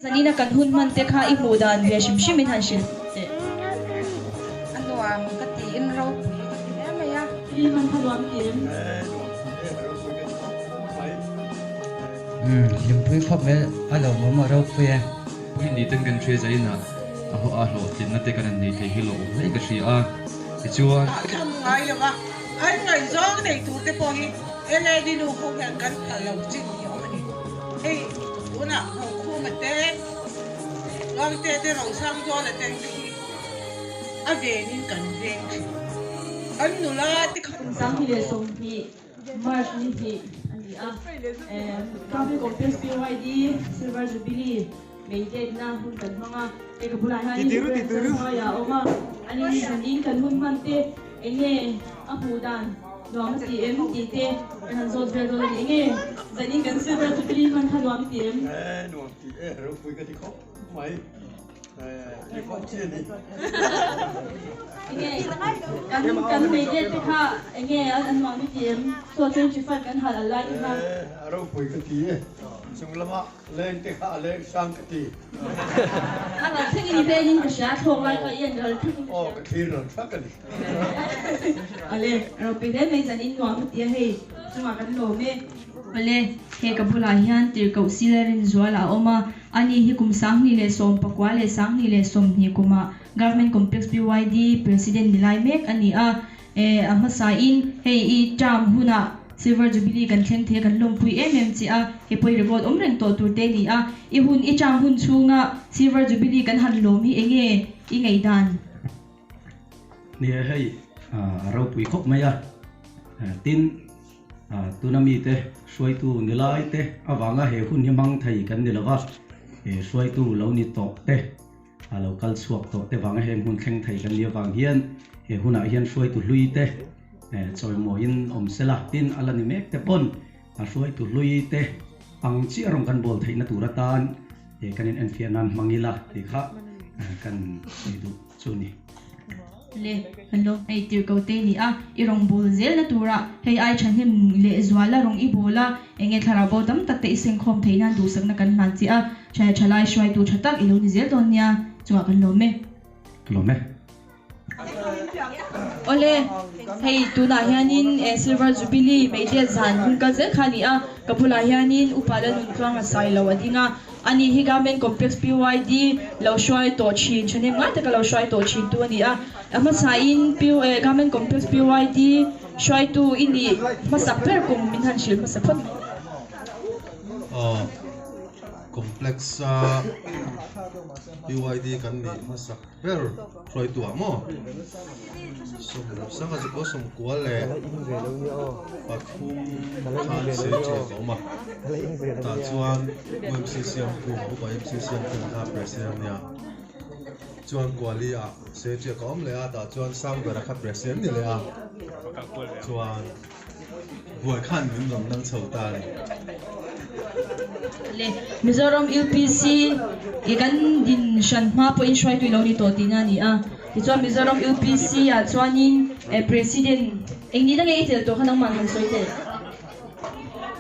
Zanina kan hun hman te kha i hmuh dan ve hrim hrim in han hrilh teh. A nuam ka tiin ropui ka ti hle mai a. I hman kha nuam ti em? Umm hlimpui khawp mai a lawmawm a ropui e. Pui ni ten kan hria zain ah a haw a hlawhtlinna te kan han nei thei hi lawmawm hle ka hria a tichuan. Tham ngai lo va, an ngaihzawng nei tur te pawh hi LAD nu ho hian kan phal lo chin hi awm a ni. Hei tunah Rokhuma te, Luangte te, Rosangzuala te te hi a venin kan veng thin. Kan nula te kha. Kum 2020 March ni hnih a ni a, Coffee Complex PYD Silver Jubilee Mei detna hun kan hmang a, hei ka bulah hian Reverend Sanghaia a awm a, ani hi zanin kan hun hman te enge a hmuh dan nuam a ti em tih te kan han zawt vel dawn a ni, enge zanin kan Silver Jubilee hman kha nuam i ti em? Nuam ti e, ropui ka ti khawp mai. Enge kan kan mei det te kha enge an nuam i ti em? Saw 25 kan hal al lai te kha. A ropui ka ti e, chung lama leng te kha a leng sang ka ti. A ral thleng in i vel in ka hria, thlawk lai kha i en ral thleng in ka hria. Aw ka thlir ral thlak a ni. Awle, ropui hle mai zan in nuam a ti a hei, chungah kan lawm e. Awle, he ka bulah hian tirhkoh sila rinzual a awm a, ani hi kum 2019 leh 2020 kumah Government Complex PYD President ni lai mek a ni a, a hmasain hei i term hunah Silver Jubilee kan thleng thei a kan lawmpui em em che a, hei pawh i record awm reng tawh tur te a ni a, i hun i term hun chhunga Silver Jubilee kan han lawm hi enge i ngaihdan? Nia hei a ropui khawp mai a, tin tuna mite hruaitu ni lai te avanga he hun hi hmang thei kan ni lova, hruaitu lo ni tawh te a lo kal chhuak tawh te vanga heng hun thleng thei kan ni avang hian he hunah hian hruaitu hlui te chawimawiin awm sela tin a la ni mek te pawn a hruaitu hlui te ang chiah rawng kan bawl theihna tur atan kan in enfiah nan hmang ila tih kha kan sawi duh chu a ni. Le, hello, hei tirhko te ni a, i rawn bawl zel na tura hei ai thahnem leh zuala rawn i bawl a, enge thlarau bo tam tak te i sengkhawm theih nan duhsakna kan hlan che a, tha thalai hruaitu tha tak i lo ni zel dawn nia, chungah kan lawm e. Ka lawm e. Awle, hei tunah hianin Silver Jubilee Meidel zan hun kal zel kha a ni a, ka bulah hianin Upa Lalnuntluang a sai lo a ding a, Ani hi Government Complex PYD lo hruai tawh thin, thahnem ngai taka lo hruai tawh thin tu a ni a. A hmasain Government Complex PYD hruaitu i nih hmasak ber kum min han hrilh hmasa phawt mai. Aw, Complex a PYD kan nih hmasak ber hruaitu ah maw? Sawm sanga chu pawh sawmkua leh pathum khan se che ka awm a tah chuan UMC Siamkhum upa MC Siamkhum kha president ania chuan Kuali ah se che ka awm leh a tah chuan Sangbera kha president ni leh a chuan buai khan min rawn nang chho ta a ni. Le Mizoram UPC i kan din hran hma pawhin hruaitu i lo ni tawh tihna a ni a. Tichuan Mizoram UPC ah chuanin President eng nihna nge i chelh tawh kha nangmah han sawi teh.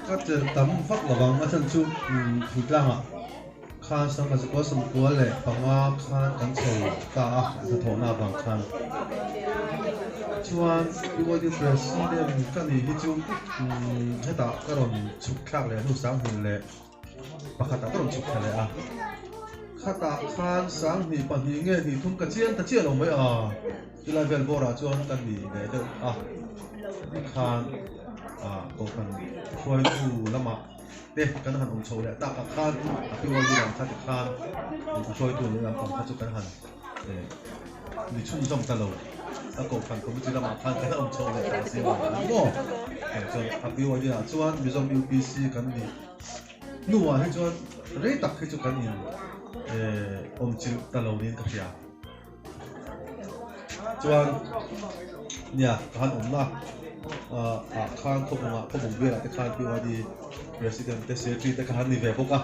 Ka chelh tam vak lo vang a chhan chu thingtlangah khan sangha zakua sawmkua leh panga khan kan chho ta a hnathawhna avang khan. Chuan UID President ka nih hi chu hetah ka rawn chhuk thlak leh hnu sanghnih leh pakhatah ka rawn chhuk thla leh a. Khatah khan sanghnih pahnih nge hnih thum ka chiang ta chiah lo mai a, chulai vel bawrah chuan ka ni leh deuh a tikhan kohhran hruaitu lamah te kan han awm chho leh takah khan a PYD lam kha tikhan a hruaitu leh lampang kha chu kan han ni chhunzawm ta lo a kohhran committee lamah khan kan awm chho leh ta si a maw chuan a PYD ah chuan Mizoram UPC kan nih hnuah hi chuan rei tak hi chu kan in. awm chilh ta lo niin ka hria. Chuan nia ka han awmna ah khan khawbungah khawbung bialah te khan PYD president te secretary te kha han ni ve bawk a,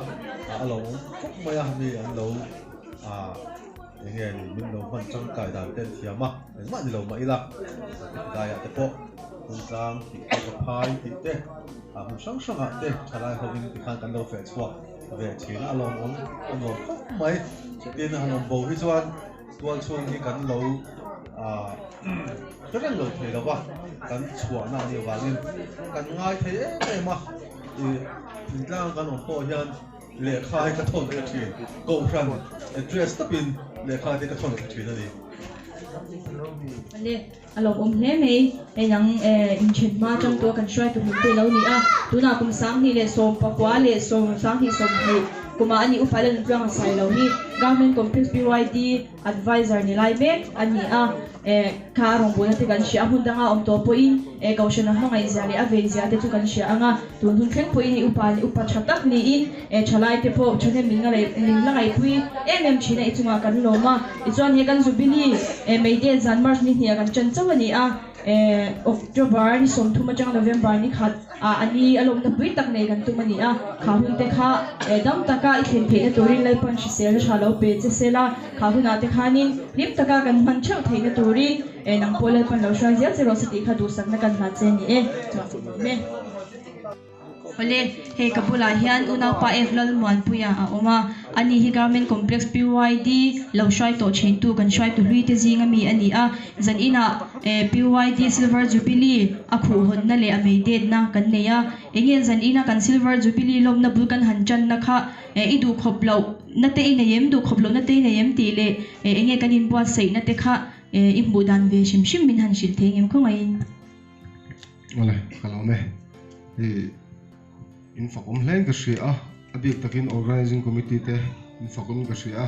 a lo awm khawp mai a mi an lo ah eng nge ni min lo hman tangkai dan te an thiam a engmah ni lo mah ila daiah te pawh hmuntlang tih te ka phai tih te ah hmun hrang hrangah te thalai hovin tikhan kan lo feh chhuak ve thin a a lawmawm a nuam khawp mai tin han awm bo hi chuan tual chhung hi kan lo ah hre reng lo thei lo va kan chhuahna a nih avangin kan ngai thei em em a ih thingtlang kan awm pawh hian lehkha hi ka thawn thei thin kohhran address tawpin lehkha te ka thawn thei thin a ni. Ale a lawmawm hle mai hei nang inthen hma atang tawh kan hruaitu hmun te lo ni a tunah kum 20 leh 19 leh 20 20 kumah a nih upa leh nutluang a sai lo hi Government Complex BYD Adviser ni lai mek a ni a kha a rawngbawlna te kan hria a hmun danga awm tawh pawhin kohhran a hmangaih zia leh a vei zia te chu kan hria ang a tun hun thleng pawhin hei upa upa tha tak niin thalai te pawh thahnem min min la ngaihpui em em thin a i chungah kan lawm a tichuan he kan Jubilee May Day zan March ni hnih ah kan tan chauh a ni a October ni 30 atanga November ni khat ah a ni a lawmna pui tak nei kan tum a ni a kha hun te kha dam taka i thlen theihna turin Lalpan hrisel tha lo pe che sela kha hunah te khanin hlim taka kan hman theuh theihna turin nang pawh Lalpan lo hruai zel che rawh se tih kha duhsakna kan hlan che a ni e chuan ka lawm e. Awle, hei ka bulah hian unaupa F Lalmuanpuia a awm a, ani hi Garment Complex PYD lo hruai tawh thintu kan hruaitu hlui te zing ami a ni a, zan inah PYD Silver Jubilee a khuh hawnna leh a mei detna kan nei a, enge zan ina kan Silver Jubilee lawmna bul kan han tanna kha i duh khawp loh na te i nei em, duh khawp loh na te i nei em tih leh enge kan inbuatsaihna te kha i hmuh dan ve hrim hrim min han hrilh thei ngem khawngaihin. Awle, ka lawm e. Hei in fakawm hle in ka hria a, a bik takin Organizing Committee te in fakawm in ka hria a,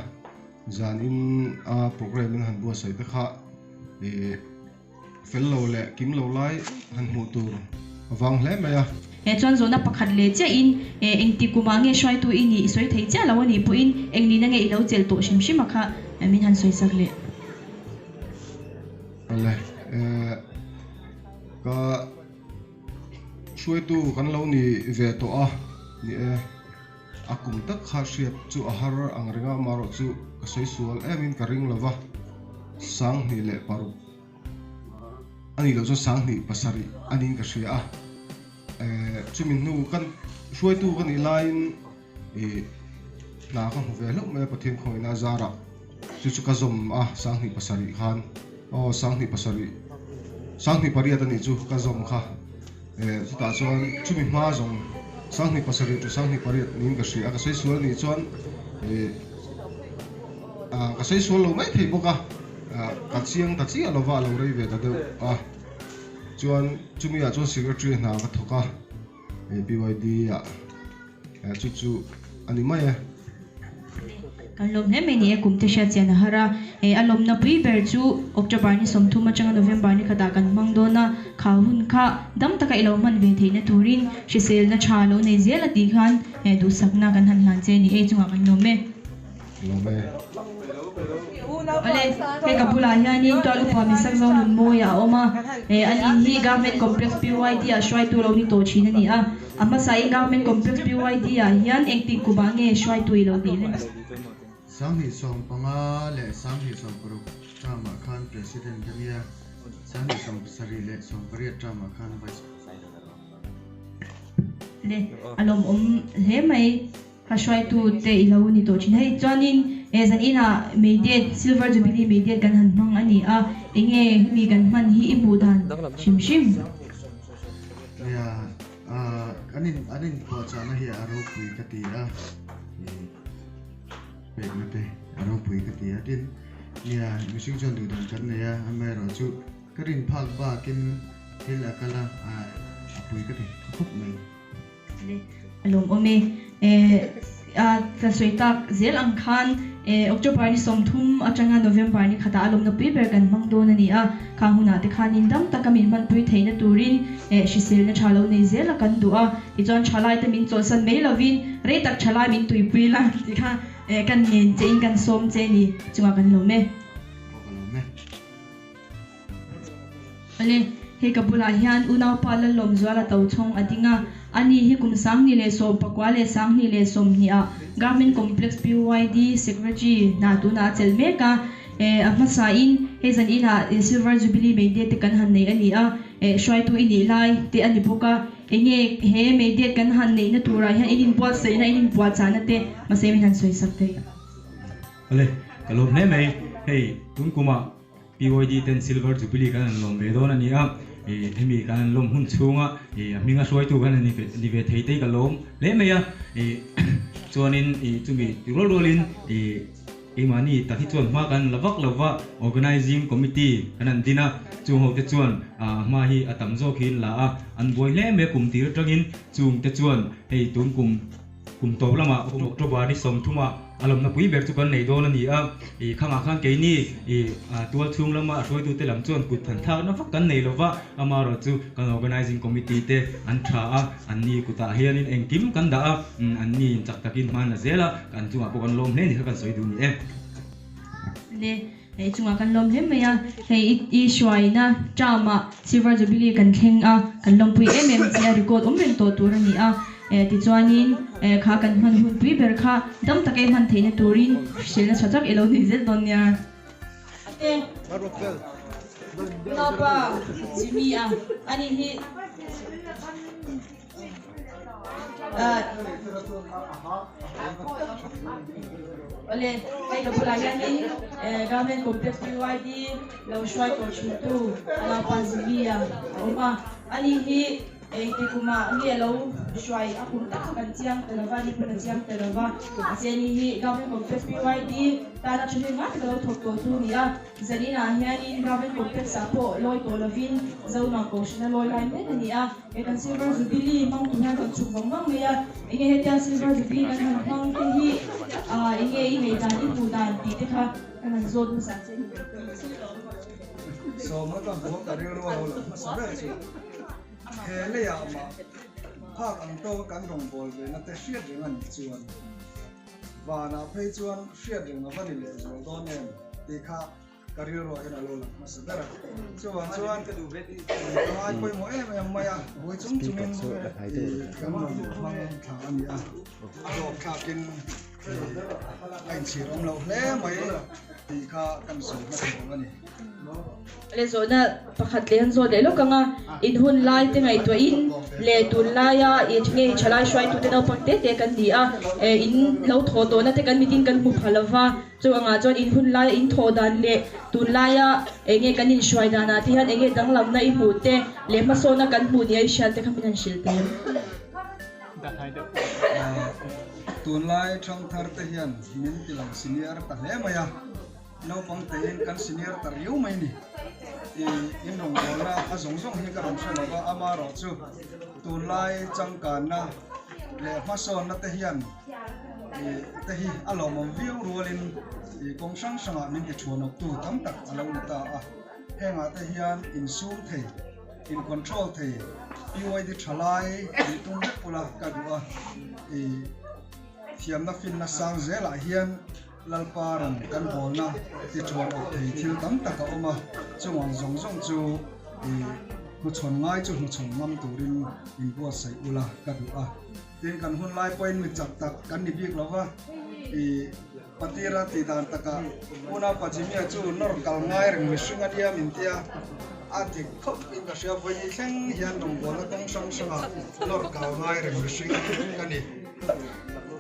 zan in a programme in han buatsaih te kha ih fel lo leh kim lo lai han hmuh tur a vang hle mai a. He chuan zawhna pakhat leh chiah in engti kumah nge hruaitu i nih i sawi thei chiah lo a nih pawhin eng nihna nge i lo chelh tawh hrim hrim a kha min han sawi sak leh. Awle, eh. Ka hruaitu kan lo ni ve tawh a ni e, a kum tak kha hriat chu a har ang reng a, amaherawh chu ka sawi sual em in ka ring lo va, 2006 a nih loh chuan 2007 a niin ka hria a, eh chumi hnu kan hruaitu ka nih laiin ih hna ka hmu ve hlauh mai a Pathian khawngaihnaa zarah chu chu ka zawm a 2007 khan aw 2007 2008 a nih chu ka zawm kha eh chutah chuan chumi hma zawng 2007 to 2008 niin ka hria a ka sawi sual nih chuan ih ah ka sawi sual lo mai thei bawk a ah ka chiang ta chiah lova a lo rei ve ta deuh a chuan chumi ah chuan secretary hna ka thawk a. Hei BYD ah chu chu a ni mai e. Kan lawm hle mai ni e, kum te hriat chian a har a. A lawmna pui ber chu October ni 30 atanga November ni khatah kan hmang dawn a, kha hun kha dam taka i lo hman ve theihna turin hriselna tha lo nei zel a tih khan duhsakna kan han hlan che a ni e, chungah kan lawm e. Lawm e. Awle, hei ka bulah hianin tual upa Misak Zonun Mawia a awm a, ani hi Government Complex PYD ah hruaitu lo ni tawh thin a ni a, a hmasain Government Complex PYD ah hian engtin kumah nge hruaitu i lo nih le? 2015 leh 2016 term-ah khan President ka nia, 2017 leh 18 term-ah khan Vice. Le, a lawmawm hle mai. Ka hruaitu te i lo ni tawh thin. Hei chuanin eh zan inah May Date, Silver Jubilee May Date kan han hmang a ni a, enge hemi kan hman hi i hmuh dan hrim hrim? Nia, an in an inpuahchahna hi a ropui ka ti a, ih pekna te a ropui ka ti a, tin nia mihring chuan duh dan kan nei a, amaherawhchu ka rin phak bakin thil a kal a, a pui ka ti khawp mai. A lawmawm e. A ka sawi tak zel ang khan October ni 30 atanga November ni khatah a lawmna pui ber kan hmang dawn a ni a. Khang hunah te khanin dam taka min hmanpui theihna turin hriselna tha lo nei zel a kan duh a. Tichuan thalai te min chawlhsan mai lovin rei tak thalai min tuipui la tih kha. Kan ngen che in kan sawm che ni chungah kan lawm e. Aw ka lawm e. Awle, hei ka bulah hian unaupa Lallawmzuala Tochhawng a ding a, ani hi kum 2019 le 2020 ah Government Complex PYD Secretary hna tunah a chelh mek a, a hmasa in hei zan inah Silver Jubilee May Day te kan han nei a ni a, hruaitu i nih lai te a ni bawk a, enge he May Day kan han neihna turah hian in inbuatsaihna in inpuahchahna te mahse min han sawisak thei. Awle, ka lawm hle mai, hei tun kumah PYD ten Silver Jubilee kan han lawm ve dawn a ni a, ih hemi kan han lawm hun chhunga ih a hminga hruaitu kan han ni ve thei te hi ka lawm hle mai a, ih chuanin ih chumi ti rual rualin ih keimahni tak hi chuan hma kan la vak lo va, Organising Committee kan han din a, chung ho te chuan ah hma hi a tam zawk hi an la a, an buai hle mai a kum tir atangin chung te chuan hei tun kum Kum tawp lamah October ni 30 ah a lawmna pui ber chu kan nei dawn a ni a, ih khangah khan keini ih tual chhung lama a hruaitute lam chuan kut than thlakna vak kan nei lova, amaherawh chu kan organising committee te an tha a, anni kutah hianin engkim kan dah a, anni in chak takin hman la zel a, kan chungah pawh kan lawm hle ni kha kan sawi duh ni e. Le, hei chungah kan lawm hle mai a, hei i hruaina term ah Silver Jubilee kan thleng a, kan lawmpui em em che a, record awm reng tawh tur a ni a, tichuanin kha kan hman hun pui ber kha dam taka i hman theihna turin hriselna tha tak i lo nei zel dawn nia. Ate, Naupa Jimmy a, ani hi. Awle, hei ka bulah hianin Government Complex PYD lo hruai tawh thintu Naupa Zimia a awm a. Ani hi engti kumah nge lo hruai a kum tak kha kan chiang ta lova, ni pawn a chiang ta lova. Mahse ani hi Government Complex PYD tana thahnem ngai taka lo thawk tawh tu a ni a. Zaninah hianin Government Complex ah pawh lawi tawh lovin Zonuam Kohhrana lawi lai mek a ni a. He kan Silver Jubilee hmang tur hian kan chhuk vang vang mai a, enge hetia Silver Jubilee kan han hmang te hi ah enge i ngei dan i hmuh dan tih te kha kan han zawt hmasa che ni. Sawmna ka hmuh ka rilru a lo lang hmasa ber chu he leiah mah phak ang tawka kan rawngbâwl ve na te hriat reng a nih chuan vanah phei chuan hriat reng a va ni lehzual dawn em tih kha Ka rilruah hian a lo lang hmasa ber a, chuvang chuan ka ngai pawimawh em em mai a, vui chung chungin kan rawn hmang thla a ni a, a hlawk thlakin a inchhir awm loh hle mai tih kha kan sawi hmasa duh a ni. Le zawhna pakhat leh an zawt leh lawk ang a, in hun lai te ngaihtuahin leh tunlaia i nge thalai hruaitute naupang te te kan ni a, in lo thawh tawhna te kan mitin kan hmu pha lova, Chu angah chuan in hun laia in thawh dan leh tunlaia eng nge kan inhruai danah te hian eng nge danglamna i hmuh te leh hmasawna kan hmuh nia i hriat te kha min han hrilh teh em? Tunlai thangthar te hian min ti lo senior ta hle mai a, naupang tein kan senior ta riau mai ni. I in rawngbawlna a zawng zawng hi ka rawn hre lova, amaherawh chu tunlai changkanna leh hmasawnna te hian te hi a lawmawm viau rualin ih kawng hrang hrangah min ti thuanawktu tam tak a lo ni ta a, hengah te hian insum thei, in control thei PYD tha lai tih tum vek ula ka duh a, ih thiamna finna sang zelah hian Lalpa rawn kan bawlna ti thuanawk thei thil tam tak a awm a, chungawng zawng zawng chu ih hnuchhawn ngai chu hnuchhawn ngam turin inbuatsaih ula ka duh a. Tin kan hun lai pawhin mi chak tak kan ni bik lo va, i Patira tih dan takah Puna Pajimia chu nawr kal ngai reng mihring a nia min tia, a dik khawp in ka hria vawi ni thleng hian rawngbawlna kawng hrang hrangah nawr kal ngai reng mihring ka ni.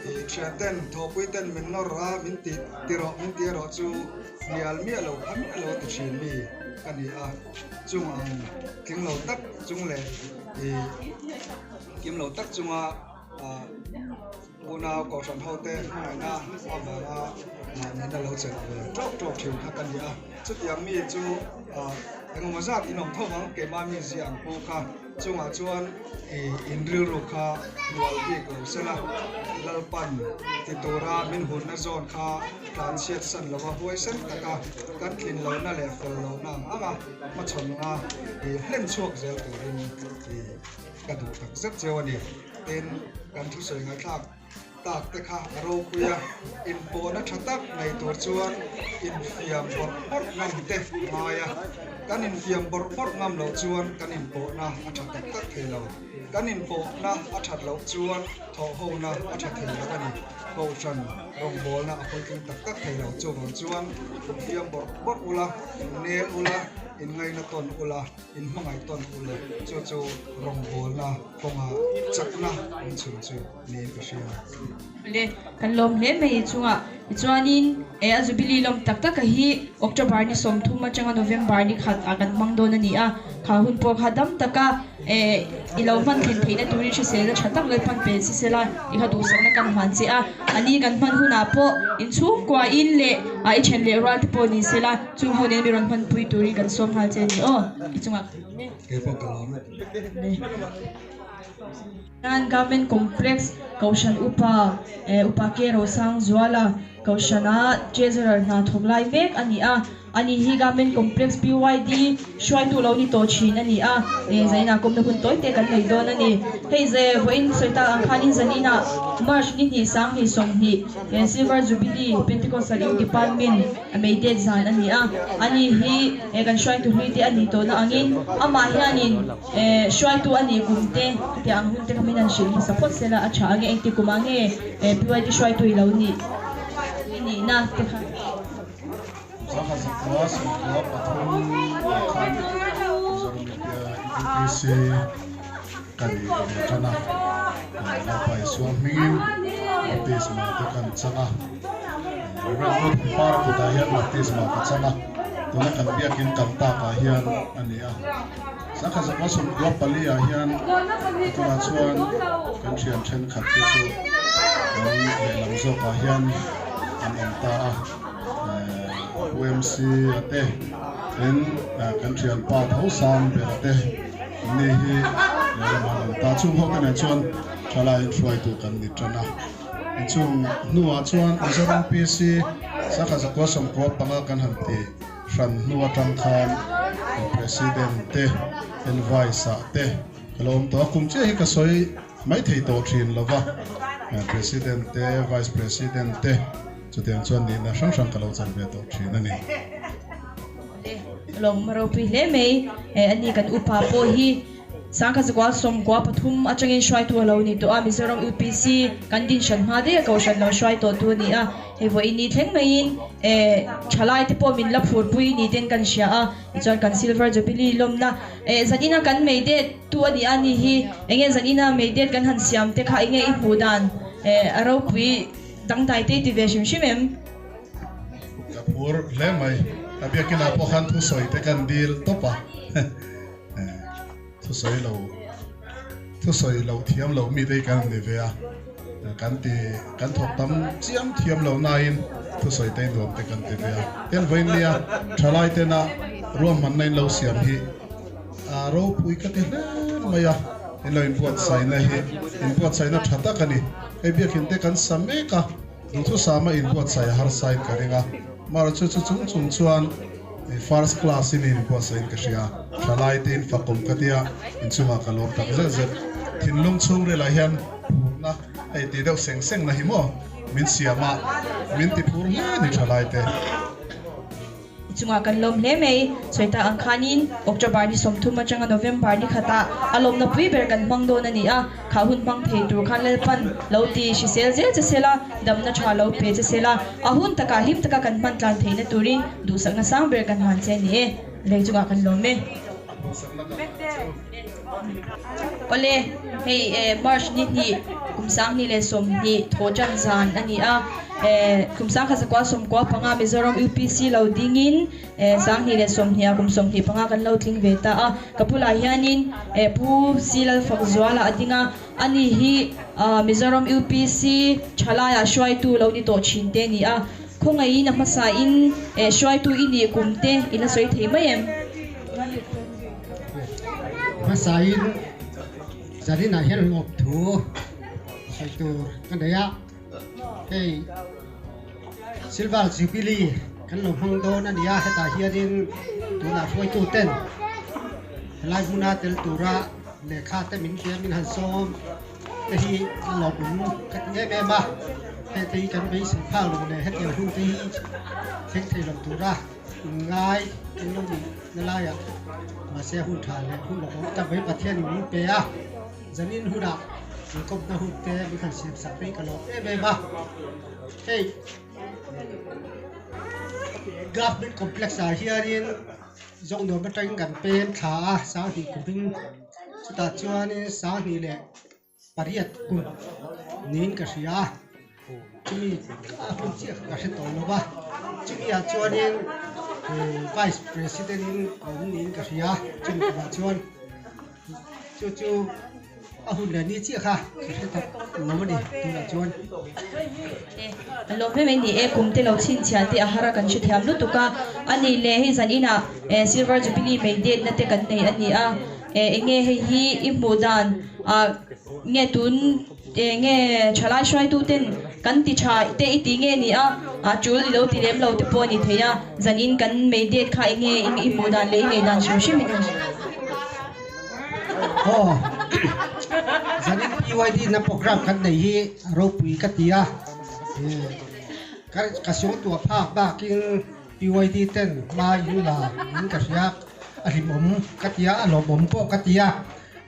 I thian ten thawhpui ten min nawr a min ti ti rawh min ti erawh chu hnial miah lo pha miah lo a ti thin mi ka ni a, chung ang tling lo tak chung leh i Kim lo tak chunga unau kohhran hote hmangaihna avanga nihna lo chelh ve tawk tawk thin kha ka ni a. Chutiang mi chu engemaw zat in awm tho vang keimah mi zia ang pu kha chungah chuan in rilru kha hnual bik lo sela Lalpan ti tura min hunna zawn kha tlanchhiat san lova huaisen taka kan tlin lohna leh fel lohna ang anga hmachhawnna hlen chhuak zel turin Ka duh tak zet cheu a ni. Tin, kan thusawi ngaihthlak tak te kha a ropui a, inpawhna tha tak nei tur chuan infiam bawrh bawrh ngam te ngai a, kan infiam bawrh bawrh ngam loh chuan kan inpawhna a tha tak tak thei lo. Kan inpawhna a that loh chuan thawhhona a tha thei lo a ni. Kohhran rawngbawlna a puitling tak tak thei lo. Chuvang chuan infiam bawrh bawrh ula, innel ula, inngaina tawn ula, inhmangaih tawn ula, chu chu rawngbawlna kawnga chakna awm chhun chu niin ka hria. Le, kan lawm hle mai i chungah. Tichuanin, e a Jubilee lawm tak taka hi October ni 30 atanga November ni khat ah kan hmang dawn a ni a. Kha hun pawh kha dam taka e i lo hman thlen theihna turin hriselna tha tak Lalpan pe si sela i kha duhsakna kan hman che a. A ni kan hman hunah pawh inchhungkua in leh a i then leh rual te pawh ni sela chung ho nen mi rawn hmanpui turin kan sawm nghal che a ni aw. I chungah ka lawm e. Kei pawh ka lawm e. Nan Government Complex Kohhran Upa Upa K Rosangzuala Kohhrana Treasurer hna thawk lai mek a ni a. Ani hi Government Complex PYD hruaitu lo ni tawh thin a ni a. Zainah kawmna hun tawi te kan nei dawn a ni. Hei ze vawiin sawi tak ang khanin zaninah March ni hnih 2020 Silver Jubilee Pentecostal Youth Department May date zan a ni a. Ani hi kan hruaitu hlui te a ni tawhna angin amah hianin Hruaitu a nih kum te, hetiang ang hun te kha min han hrilh hmasa phawt sela a tha ange, engti kum ah nge PYD hruaitu i lo nih i nihna te kha. Zangha zakua sawmkua pathum ah khan Mizoram UPC ka ni ve tan a, Lalpa Isua hmingin baptisma te kan chang a, Rev Ruth Par kutah hian baptisma ka chang a, tuna kan biakin kal takah hian a ni a. Sangha zakua 94 ah hian tunah chuan kan thian thenkhat te chu kan lehlam zawkah hian an awm ta a, UMC a te tin kan thianpa tho sang ber a te ni hi lehlamah an awm ta. Chung ho te nen chuan thalai hruaitu kan ni tan a. Chung hnuah chuan Mizoram PC sangha zakua 95 kan han ti. Hran hnu atang khan President te, Vice ah te ka lo awm tawh a, kum chiah hi ka sawi mai thei tawh thin lo va, President te, Vice President te chutiang chuan nihna hrang hrang ka lo chan ve tawh thin a ni. Lawm ropui hle mai a ni kan upa pawh hi. Sangha zakua 93 atangin hruaitu a lo ni tawh a, Mizoram UPC kan din hran hma daih a kohhran lo hruai tawh tu a ni a, hei vawiin ni thleng maiin eh thalai te pawh min la phurpui ni ten kan hria a, tichuan kan Silver Jubilee lawmna eh zanina kan mei det tu a ni a ni hi enge zanina mei det kan han siam te kha enge i hmuh dan eh a ropui dangdai te i ti ve hrim hrim em? Ka phur hle mai, a biakinah pawh khan thusawi te kan dil tawp a. Thusawi lo, thusawi lo thiam lo mi te hi kan ni ve a, kan ti, kan thawk tam chiam thiam lo nain thusawi te nuam te kan ti ve a. Tin vawiin nia thalai tena ruahmanna in lo siam hi a ropui ka ti hle mai a, in lo inbuatsaihna hi inbuatsaihna tha tak a ni. Hei biakhin te kan sa mek a, duhthusama inbuatsaih a harsa in ka ring a, amaherawhchu chu chung chung chuan, First class in in buatsaih in ka hria, thalai te in fakawm ka tia, inchungah ka lawm tak zet zet. Thinlung chhungril ah hian phurna hei ti deuh seng seng na hi maw min siam a, min ti phur hle ni thalai te. Inchungah kan lawm hle mai, sawi tak ang khanin October ni 30 atanga November ni khatah a lawmna pui ber kan hmang dawn a ni a. Kha hun hmang thei tur khan Lalpan lo ti hrisel zel che sela, damna tha lo pe che sela, a hun takah hlim taka kan hman tlan theihna turin duhsakna sang ber kan hman che a ni e. Lei chungah kan lawm e. Awle, hei March ni hnih kum 2020 thawhtan zan a ni a, kum 1995 Mizoram UPC lo dingin, 2020 ah kum 25 kan lo tling ve ta a, ka bulah hianin Pu Si Lalfakzuala a ding a, ani hi Mizoram UPC thalaiah hruaitu lo ni tawh thin te a ni a, khawngaihin a hmasain hruaitu i nih kum te i la sawi thei mai em? Hmasain zaninah hian hlawp thu sawi tur ka nei a, hei Silver Jubilee kan lo hmang dawn a ni a, hetah hianin tunah hruaitu ten helai hmuna tel tura lehkha te min hria min han sawm te hi a lawmawm ka ti em em a, hei te hi kan beisei phak lo leh hetiang hun te hi thleng thei lo tura ngai kan lo nih na laiah mahse hun tha leh hun lawmawm tak mai Pathianin min pe a, zanin hunah inkawmna hun te min han siam sak phei ka lawm em em a, hei Government complex ah hianin Zawknuam atangin kan pem thla a, Sanghnih kumin chutah chuanin Sanghnih leh pariat kum niin ka hria a, chumi a hun chiah kha ka hre tawh lo va, chumi ah chuanin Vice President in a awm niin ka hria a, chumi kumah chuan chu chu a hun leh ni chiah kha ka hre tak lo a ni tunah chuan. A lawm em em ni e, kum te lo chhinchhiah te a har a kan hrethiam lutuk a, a nih leh hei zan inah Silver Jubilee mei detna te kan nei a ni a. Eng nge hei hi i hmuh dan ah nge tun eng nge thalai hruaitu ten kan ti tha te i ti nge ni a ah tul i lo ti lem lo te pawh a ni thei a zan in kan mei det kha eng nge i hmuh dan leh i ngei dan hrim hrim in a ni. Aw zan in PYD na program kan nei hi a ropui ka ti a ka suangtuah phak bakin PYD ten hma in la in ka hria. A hlimawm ka ti a, a lawmawm pawh ka ti a,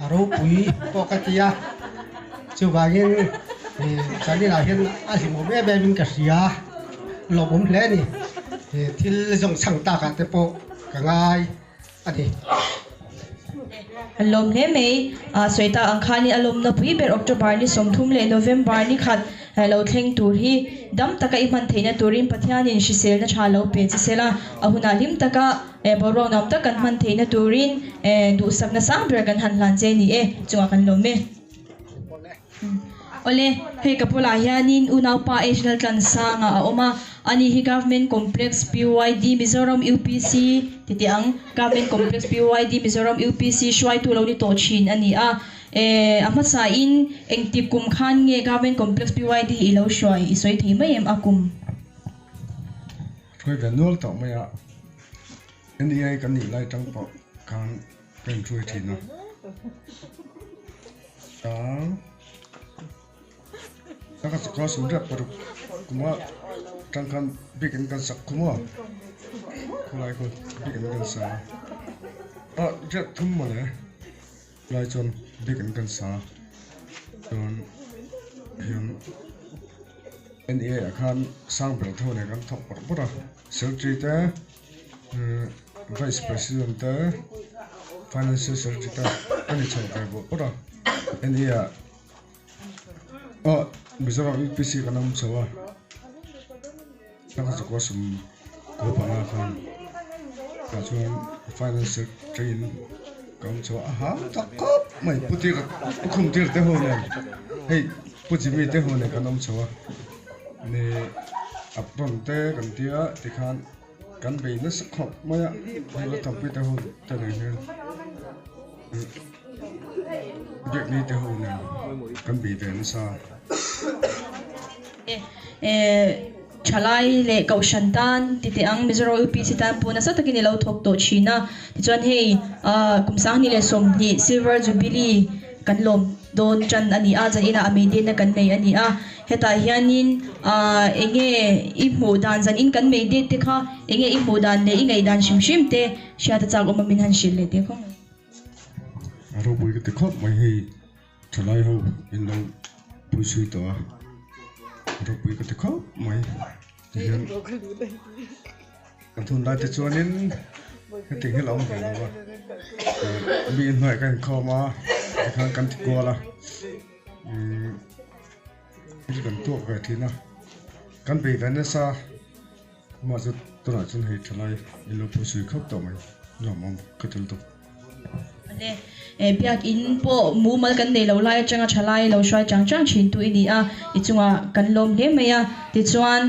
a ropui pawh ka ti a. Chuvangin Chanel ah hian a hlimawm em em in ka hria, lawmawm hle a ni. Thil zawng chhang takah te pawh ka ngai a ni. A lawm hle mai. Sawi tak ang khanin a lawmna pui ber October ni 30 leh November ni khat lo thleng tur hi dam taka i hman theihna turin Pathianin hriselna tha lo pe che sela, a hunah hlim taka Boruak nuam tak kan hman theihna turin duhsakna sang ber kan han hlan che ni e, chungah kan lawm e. Awle, hei ka bulah hianin unaupa National Tlansanga a awm a, ani hi Government Complex PYD Mizoram UPC ti teh ang, Government Complex PYD Mizoram UPC hruaitu lo ni tawh thin a ni a. A hmasain engtik kum khan nge Government Complex PYD i lo hruai i sawi thei mai em a kum? Hruai ve nual tawh mai a, NEA kan nih lai tang pawh khan ka inhruai thin a. Tang taka chakua sumriat paruk kuma tang khan bikin kan sak khum a, khulai khu bikin kan sa a, riat thum mawle lai chuan bikin kan sa chuan hian. NEA ah khan sang ber tho nen kan thawk bawrh bawrh a, secretary te vice president te financial secretary te an inchho ve bawrh bawrh a, NEA ah aw Mizoram UPC kan awm chho a, sangha zakua sawm kaw panga khan tah chuan finance secretary in ka awm chho a, a hau tak khawp mai pu tir pu khum tir te ho nen hei. Pu Jimmy te ho nen kan awm chho a, ni apron te kan tia tikhan kan bei nasa khawp mai a, hei la tawpui te ho te nen hian biakni te ho nen kan bei ve nasa. Thalai leh Kohhran tan ti teh ang Mizoram UPC tan pawh nasa takin i lo thawk tawh thin a, tichuan hei kum 2020 Silver Jubilee kan lawm dawn tan a ni a, zan inah a mei detna kan nei a ni a, hetah hianin eng nge i hmuh dan zan in kan mei det te kha eng nge i hmuh dan leh i ngaih dan hrim hrim te hriat a chak awm a min han hrilh leh teh khawp mai. A ropui ka ti khawp mai hei thalai ho in lo pui chhui tawh a, a ropui ka ti khawp mai tihian kan hun lai te chuanin heti hi a lo awm ve lo a mi inhnuai ka inkhawm a tikhan kan ti kual a umm thil kan tuak ve thin a kan bei ve nasa amah chu tunah chuan hei thalai in lo pui chhui khawp tawh mai nuam awm ka tel tawp. Awle, biakin pawh mumal kan nei lo lai atanga thalai lo hruai chang chang thin tu i ni a, i chungah kan lawm hle mai a. Tichuan,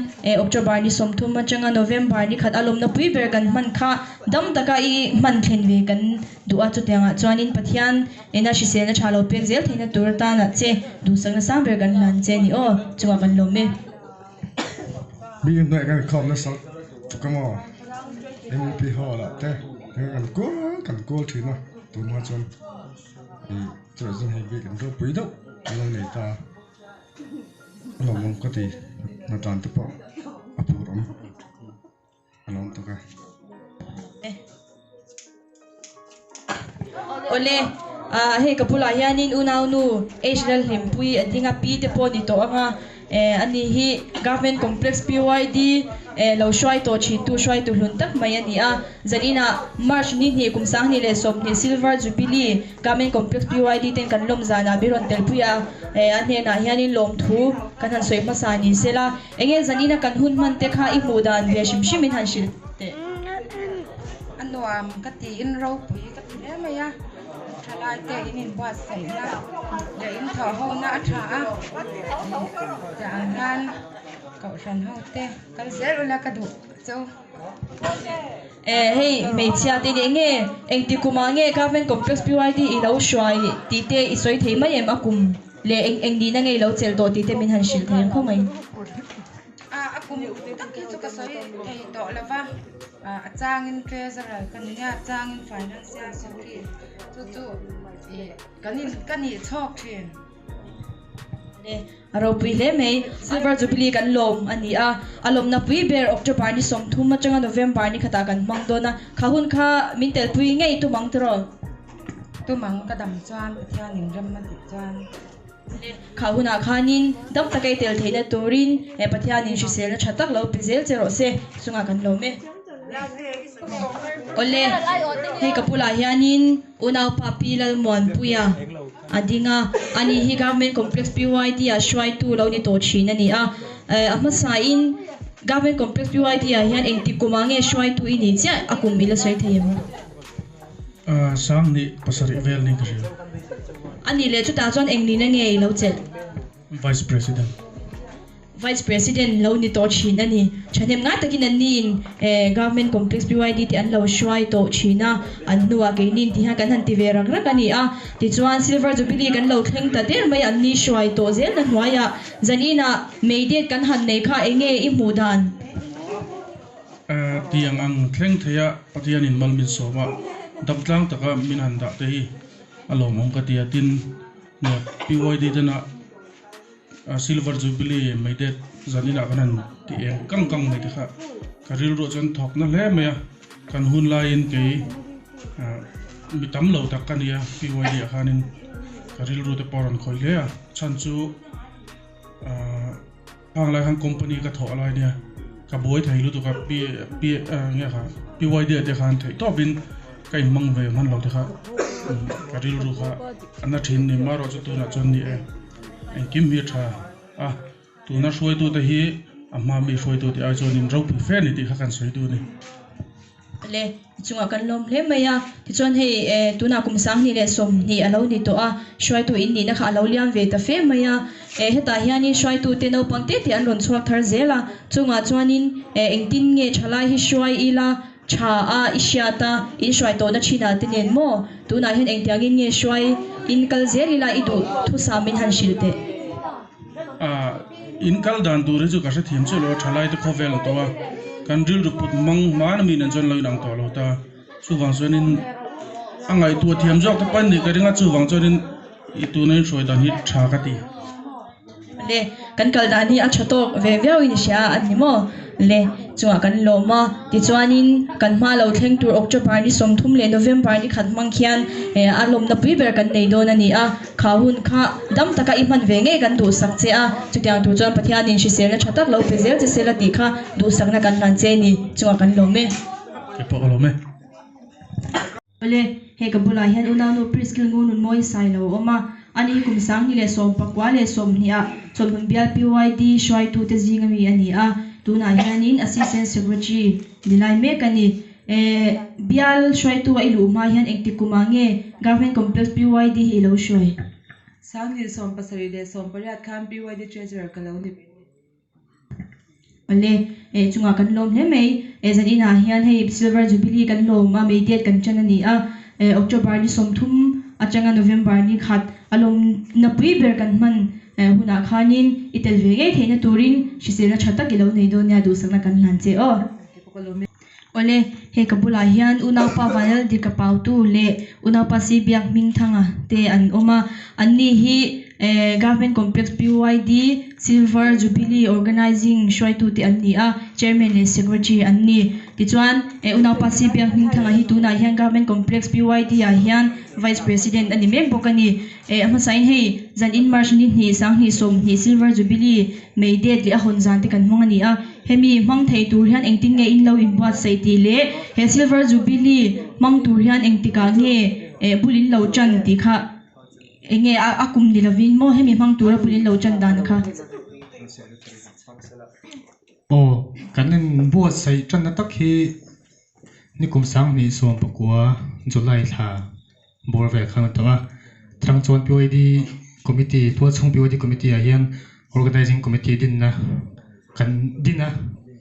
October ni 30 atanga November ni khat a lawmna pui ber kan hman kha dam taka i hman thlen ve kan duh a, chutiangah chuanin Pathian ena hriselna tha lo pek zel theihna tur atana che duhsakna sang ber kan hlan che a ni aw, chungah kan lawm e. Mi inhnuai kan inkhawm nasa tuk ang aw, MUP hall ah te kan kual kan kual thin a, tunhma chuan ih chutah chuan hei bik an ropui deuh. an lo nei ta a a lawmawm ka ti hna tan te pawh a phur awm a lawm tak a. Awle ah hei ka bulah hianin unaunu H Lalhlimpui a ding a pi te pawh a ni tawh ang a eh ani hi Government Complex PYD eh lo hruai tawh thin tu hruai tu hlun tak mai a ni a zaninah March ni hnih kum sanghnih leh sawmhnih Silver Jubilee Government Complex PYD ten kan lawm zanah mi rawn telpui a eh a hnenah hianin lawmthu kan han sawi hmasa ni sela Enge zanina kan hun hman te kha i hmuh dan ve hrim hrim in han hrilh teh. A nuam ka tiin ropui ka ti hle mai a, thalai te in inbuatsaihna leh in thawh ho na a tha a, tah ang hian kohhran ho te kal zel ula ka duh chu. Eh hei hmeichhia te nih enge engti kumah nge Government Complex PYD i lo hruai tih te i sawi thei mai em a kum? Leh eng eng nihna ngei lo chelh tawh tih te min han hrilh thei ang khawp mai. A a kum tak hi chu ka sawi thei tawh lo va, a changin treasurer ka ni a, a changin financial secretary chu chu ih kan in ka nih chhawk thin. Le a ropui hle mai, Silver Jubilee kan lawm a ni a, a lawmna pui ber October ni 30 atanga November ni khatah kan hmang dawn a, kha hun kha min telpui ngei tum ang tiraw? Tumang ka dam chuan Pathianin rem a tih chuan. Kha hunah khanin dam taka i tel theihna turin he Pathianin hriselna tha tak lo pe zel che rawh se chungah kan lawm e. Awle, hei ka bulah hianin unaupa Pi Lalmuanpuia a ding a, ani hi Government Complex PYD ah hruaitu lo ni tawh thin a ni a, a hmasain Government Complex PYD ah hian engtik kumah nge hruaitu i nih chiah a kum i la sawi thei em? Sang nih pasarih vel niin ka hria. A nih leh chutah chuan eng nihna nge i lo chelh? Vice President. Vice President lo ni tawh thin a ni. Thahnem ngai takin an niin Government Complex BYD te an lo hruai tawh thin a, an hnuah keini inti hian kan han ti ve rak rak a ni a. Tichuan Silver Jubilee kan lo thleng ta der mai an ni hruai tawh zelna hnuaiah zaninah May date kan han nei kha enge i hmuh dan? Tiang ang thleng theia Pathianin mal min sawm a, damtlang taka min han dah te hi a lawmawm ka ti a, tin PYD tena Silver Jubilee mai det zaninah kan han ti eng kang kang mai te kha ka rilruah chuan thawk na hle mai a, kan hun laiin kei mi tam lo tak ka ni a PYD ah khanin ka rilru te pawh a rawn khawih hle a, chhan chu Hang lai khan company ka thawh lai nia ka buai thei lutuk a P P nge kha PYD te khan theih tawp in ka in hmang ve hman lo te kha ka rilru kha a na thin ni marawh chu tunah chuan ni e engkim hi a tha a tuna hruaitu te hi a hma mi hruaitu te ai chuan in ropui fe a ni tih kha kan sawi duh a ni. Le, i chungah kan lawm hle mai a, tichuan hei eh tunah kum 2020 a lo ni tawh a, hruaitu in nihna kha a lo liam ve ta fe mai a, eh hetah hianin hruaitute naupang te te an rawn chhuak thar zel a, chungah chuanin eh engtin nge thalai hi hruai ila tha a i hriat a, in hruai tawhna thinah te nen maw tunah hian engtiangin nge hruai in kal zel ila i duh thusam min han hrilh teh. Ah, in kal dan tur hi chu ka hrethiam chiah lo a, thalai te khawvel an tawh a, kan rilru put mang hman a mi nen chuan lo inang tawh lo ta, chuvang chuanin a ngaihtuah thiam zawk te pawn nih ka ring a, chuvang chuanin i tuna in hruai dan hi tha ka ti. Le, kan kal dan hi a tha tawk ve viau in i hria a ni maw? Le, chungah kan lawm a, tichuanin kan hma lo thleng tur October ni 30 leh November ni khat hmang khian a lawmna pui ber kan nei dawn a ni a, kha hun kha dam taka i hman ve ngei kan duhsak che a, chutiang tur chuan Pathianin hriselna tha tak lo pe zel che sela tih kha duhsakna kan hlan che ni, chungah kan lawm e. Kei pawh ka lawm e. Awle, hei ka bulah hian unaunu Priskil Ngununmawi sai lo a awm a, ani hi kum 2019 ah Chawlhhmun bial PYD hruaitute zinga mi a ni a, tunah hianin Assistant Secretary ni lai mek a ni. Eh, bial hruaitu a i luh hma hian engtik kumah nge Government Complex PYD hi i lo hruai? 2078 khan PYD Treasurer ka lo ni. Awle, eh chungah kan lawm hle mai. Eh zan inah hian hei Silver Jubilee kan lawm a, May date kan ṭan a ni a. Eh October ni 30 atanga November ni khat a lawmna pui ber kan hman eh hunah khanin i tel ve ngei theihna turin hriselna ṭha tak i lo nei dawn nia duhsakna kan hlan che aw. Awle, hei ka bulah hian unaupa Vanlaldi ka pautu leh unaupa Sibiak Hmingthanga te an awm a, anni hi. Government Complex PYD Silver Jubilee Organizing hruaitute an ni a, Chairman leh Secretary an ni. Tichuan, unaupa CBA Hmingthanga hi tunah hian Government Complex PYD ah hian Vice President a ni mek bawk a ni. A hmasain hei zanin March ni hnih sanghnih sawmhnih Silver Jubilee May date leh a hawn zan te kan hmang a ni a, hemi hmang thei tur hian engtin nge in lo inbuatsaih tih leh he Silver Jubilee hmang tur hian engtikah nge bul in lo tan tih kha enge a kum ni lovin maw hemi hmang tura bul in lo tan dan kha. Aw, kan inbuatsaih tanna tak hi nikum sanghnih sawmpakua July thla bawr vel khan a tawh a, chang chuan PYD committee tualchhung PYD committee ah hian organizing committee dinna kan din a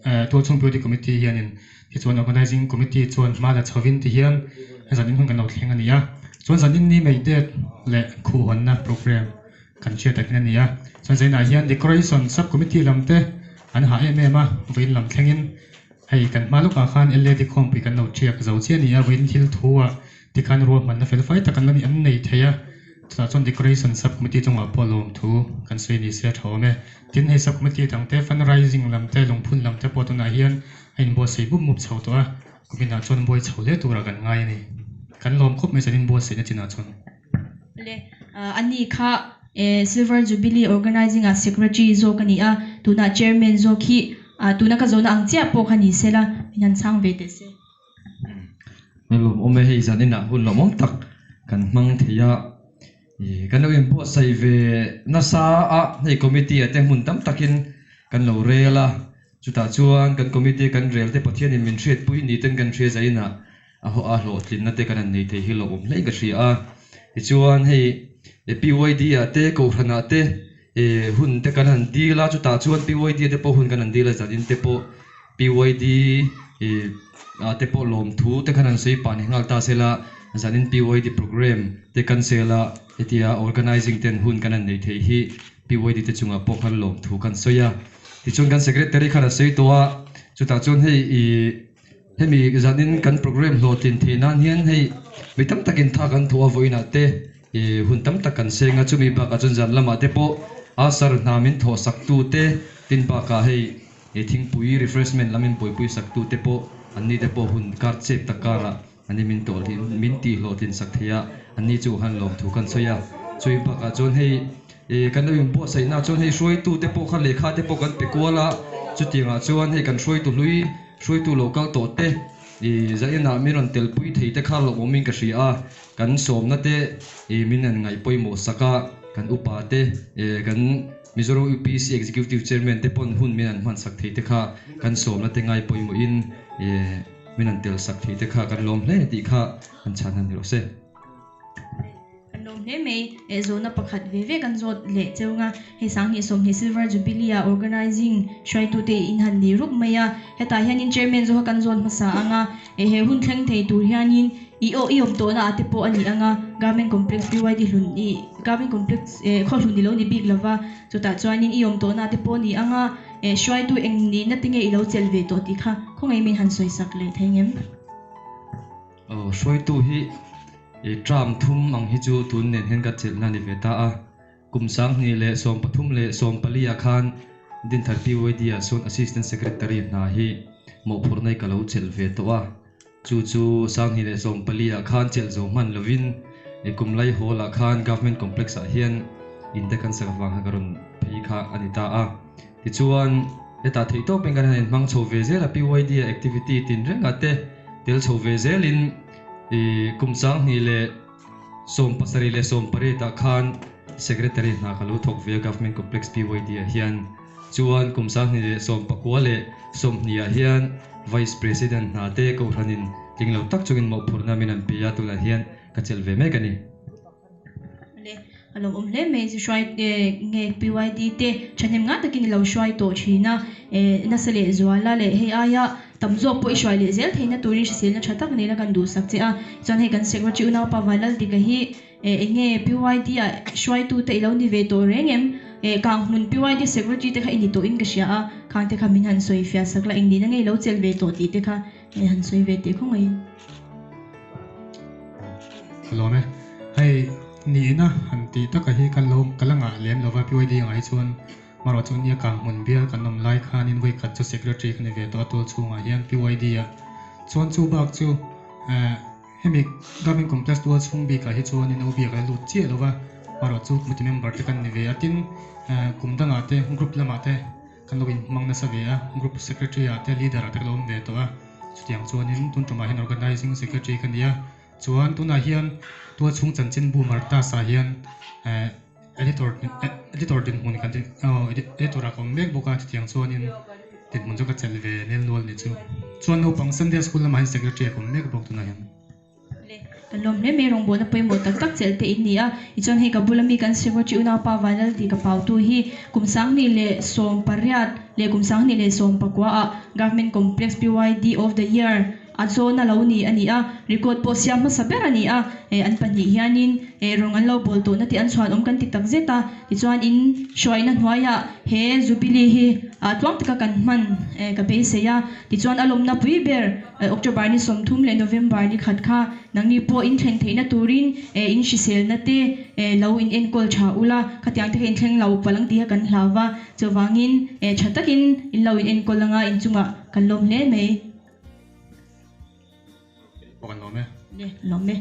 eh tualchhung PYD committee hianin tichuan organizing committee chuan hma la chhovin ti hian zanin hun kan lo thleng a ni a, chuan zanin ni mai date leh khuhhawnna programme kan hriat tak hian a ni a, chuan zainah hian decoration sub committee lam te an hah em em a vawiin lam thlengin hei kan hma lawkah khan LAD khawmpui kan lo thiak zo chiah a ni a vawiin thil thu ah Tikhan ruahmanna fel fai tak an la ni an nei thei a, chutah chuan decoration sub committee chungah pawh lawmthu kan sawi ni se a tha awm e. Tin, hei sub committee dang te fundraising lam te lungphun lam te pawh tunah hian a inbuatsaih mup mup chho tawh a, kuminah chuan buai chho hle turah kan ngai a ni. Kan lawm khawp mai chuan inbuatsaihna chinah chuan. Le, ani kha Silver Jubilee Organizing ah Secretary zawk a ni a, tunah Chairman zawk hi tuna ka zawhna ang chiah pawh kha ni se la, min han chhang ve teh se. Lawmawm e hei zaninah hun lawmawm tak kan hmang thei a, ih kan lo inbuatsaih ve nasa a, hei committee ah te hmun tam takin kan lo rel a, chutah chuan kan committee kan rel te Pathianin min hriatpui ni ten kan hria zainah a haw a hlawhtlinna te kan han nei thei hi lawmawm hle ka hria a, tichuan hei PYD ah te Kohhran ah te ih hun te kan han dil a, chutah chuan PYD te pawh hun kan han dil a zanin te pawh PYD ih ah te pawh lawmthu te khan an sawi pah ni nghal ta sela zanin PYD program te cancel a hetia organizing ten hun kan han nei thei hi PYD te chungah pawh khan lawmthu kan sawi a tichuan kan secretary khan a sawi tawh a chutah chuan hei ih hemi zanin kan program hlawhtlin theih nan hian hei mi tam takin tha kan thawh a vawiinah te Ih hun tam tak kan seng a, chumi bakah chuan zan lamah te pawh Asar hna min thawh sak tu te, tin bakah hei ih thingpui refreshment lam in buaipui sak tu te pawh an ni te pawh hun kar chep tak karah an ni min tawh min tih hlawhtlin sak thei a, an ni chu han lawmthu kan sawi a. Chumi bakah chuan hei ih kan lo inbuatsaih na chuan hei hruaitu te pawh kha lehkha te pawh kan pe kual a, chutiangah chuan hei kan hruaitu hlui hruaitu lo kal tawh te ih zainah min rawn telpui thei te kha lawmawmin ka hria a. Kan sawmna te ih min an ngaih pawimawh sak a, kan upa te eh kan Mizoram UPC Executive Chairman te pawn hun min an hman sak thei te kha kan sawmna te ngai pawimawhin eh min an tel sak thei te kha kan lawm hle tih kha kan chhan han ni rawh se. Kan lawm hle mai eh zawhna pakhat ve ve kan zawt leh cheu nga hei Sanghnih Sawmhnih Silver Jubilee ah Organizing hruaitute in han ni rup mai a, hetah hianin Chairman zawha kan zawt hmasa anga eh he hun thleng thei tur hianin I aw i awm tawhna ah te pawh a ni ang a, Government Complex PYD hlun i Government Complex eh khaw hlun i lo ni bik lova, chutah chuanin i awm tawhna ah te pawh a ni ang a, eh hruaitu eng nihna te nge i lo chelh ve tawh tih kha khawngaih min han sawi sak leh thei ngem? Aw hruaitu hi i term thum ang hi chu tun nen hian ka chelhna a ni ve ta a, kum sanghnih leh sawmpathum leh sawmpali ah khan Dinthar PYD ah sawn Assistant Secretary hna hi mawhphurhna i ka lo chelh ve tawh a. Chu chu Sanghnih leh 14 ah khan chelh zo hman lovin i kum lai hall ah khan Government Complex ah hian in te kan sak avang khan ka rawn phei kha a ni ta a. Tichuan hetah theih tawpin kan han inhmang chho ve zel a, PYD ah activity tin rengah te tel chho ve zelin i kum Sanghnih leh 17 leh 18 ah khan Secretary hna ka lo thawk ve a Government Complex PYD ah hian. Chuan kum 20 leh 19 leh 20 ah hian Vice President hna te Kohhranin tling lo tak chungin mawhphurhna min an pe a, tunah hian ka chelh ve mek a ni. Le, a lo awm hle mai chu hruai nge PYD te thahnem ngai takin i lo hruai tawh thin a, nasa leh zuala leh hei aia tam zawk pawh i hruai leh zel theihna turin hriselna tha tak nena kan duhsak che a, chuan hei kan Secretary unaupa Vanlaldika hi Eh enge PYD ah hruaitu te ilo ni ve tawh reng em? Eh Kanghmun PYD secretary te kha i ni tawh in ka hria a, khang te kha min han sawi fiah sak la, eng nihna nge ilo chelh ve tawh tih te kha eh han sawi ve teh khaw ngaiin. Ka lawm e. Hei Nihna han tih taka hi ka lo ka la ngah lem lova PYD angah hi chuan marawh chu nia kang hmun bial kan awm lai khanin vawi khat chu secretary ka ni ve tawh a tual chhungah hian PYD ah chuan chu bak chu eh hemi government complex tual chhung bikah hi chuanin OB ah ka la lut chiah lova marawh chu committee member te kan ni ve a tin eh kum dangah te group lamah te kan lo inhmang nasa ve a group secretary ah te leader ah te ka lo awm ve tawh a chutiang chuanin tun tumah hian organizing secretary ka ni a. Chuan tunah hian tualchhung chanchinbu Martas ah hian eh editor editor dinhmun kan aw editor ah ka awm mek bawk a chutiang chuanin dinhmun chu ka chelh ve nel nual ni chu. Chuan naupang Sunday school lamah hian secretary ah ka awm mek bawk tunah hian. Le, kan lawm hle mai rawngbawlna pawimawh tak tak chelh te in ni a, tichuan hei ka bula mi kan secretary unaupa Vanlalti ka pautu hi kum 2018 leh kum 2019 ah Government Complex PYD of the Year A zawn a lo ni a ni a, record pawh siam hmasa ber a ni a, eh an pahnih hianin eh rawng an lo bawl tawhna tih an chhuan awm kan ti tak zet a, tichuan in hruaina hnuaiah he Jubilee hi ah tluang taka kan hman eh ka beisei a, tichuan a lawmna pui ber eh October ni 30 leh November ni khat kha nangni pawh in thleng theihna turin eh in hriselna te eh lo in enkawl tha ula, khatiang te kha in thleng lo palh ang tih kha kan hlau va, chuvangin eh tha takin in lo in enkawl anga in chungah kan lawm hle mai. Pawh kan lawm e. Le, lawm e.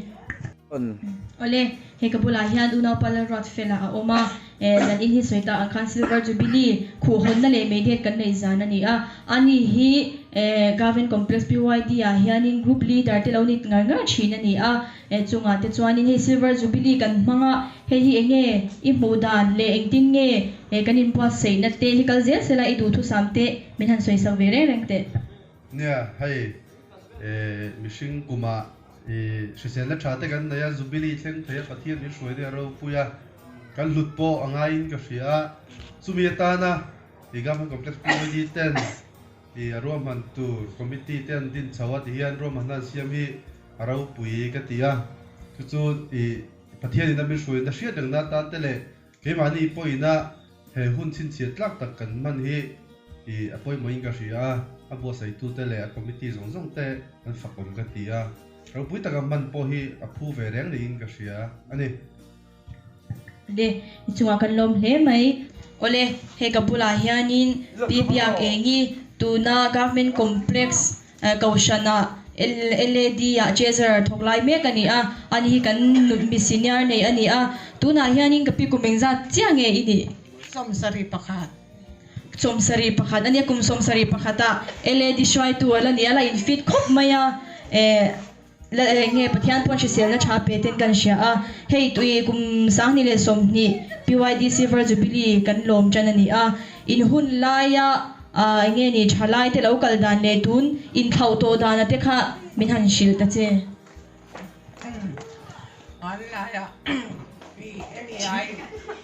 Awle, hei ka bulah hian unaupa Lalruatfela a awm a, eh zan in hi sawi ta ang khan Silver Jubilee khuh hawnna leh mei det kan nei zan a ni a, ani hi eh Government Complex PYD ah hianin Group Leader te lo ni ngar ngar thin a ni a, eh chungah te chuanin hei Silver Jubilee kan hmang a, hei hi eng nge i hmuh dan leh engtin nge eh kan inbuatsaihna te hi kal zel sela i duhthusam te min han sawi sak ve reng reng teh. Nia, hei mihring kumah hriselna tha te kan nei a, Jubilee thleng thei a Pathian min hruai deuh a ropui a, kan hlut pawh a ngaiin ka hria a, chumi atana i Government Complex PYD ten i a ruahman tur Committee te an din chho a tihian ruahmanna an siam hi a ropui ka ti a, chu chu i Pathianin a min hruaina hriat rengna atan te leh keimahni pawhina He hun chhinchhiat tlak tak kan hman hi i a pawimawhin ka hria a, a buatsaitute leh a committee zawng zawng te an fakawm ka ti a, ropui taka hman pawh hi a phu ve reng niin ka hria a ni. Le, i chungah kan lawm hle mai. Awle, hei ka bulah hianin Pi Biak Engi tuna Government Complex Kohhranah LAD ah Treasurer thawk lai mek a ni a, ani hi kan mi senior nei a ni a, tunah hianin ka pi kum engzat chiah nge i nih? 71. 71 a nia, kum 71 ah LAD hruaitu a la ni a, la in fit khawp mai a, eh la eng nge Pathian pawn hriselna tha pe ten kan hria a, hei tui kum 2020 PYD Silver Jubilee kan lawm tan a ni a, in hun laia Aaa enge ni thalai te lo kal dan leh tun inthlauh tawh dana te kha min han hrilh ta che. Hmanlaia mi hemi ai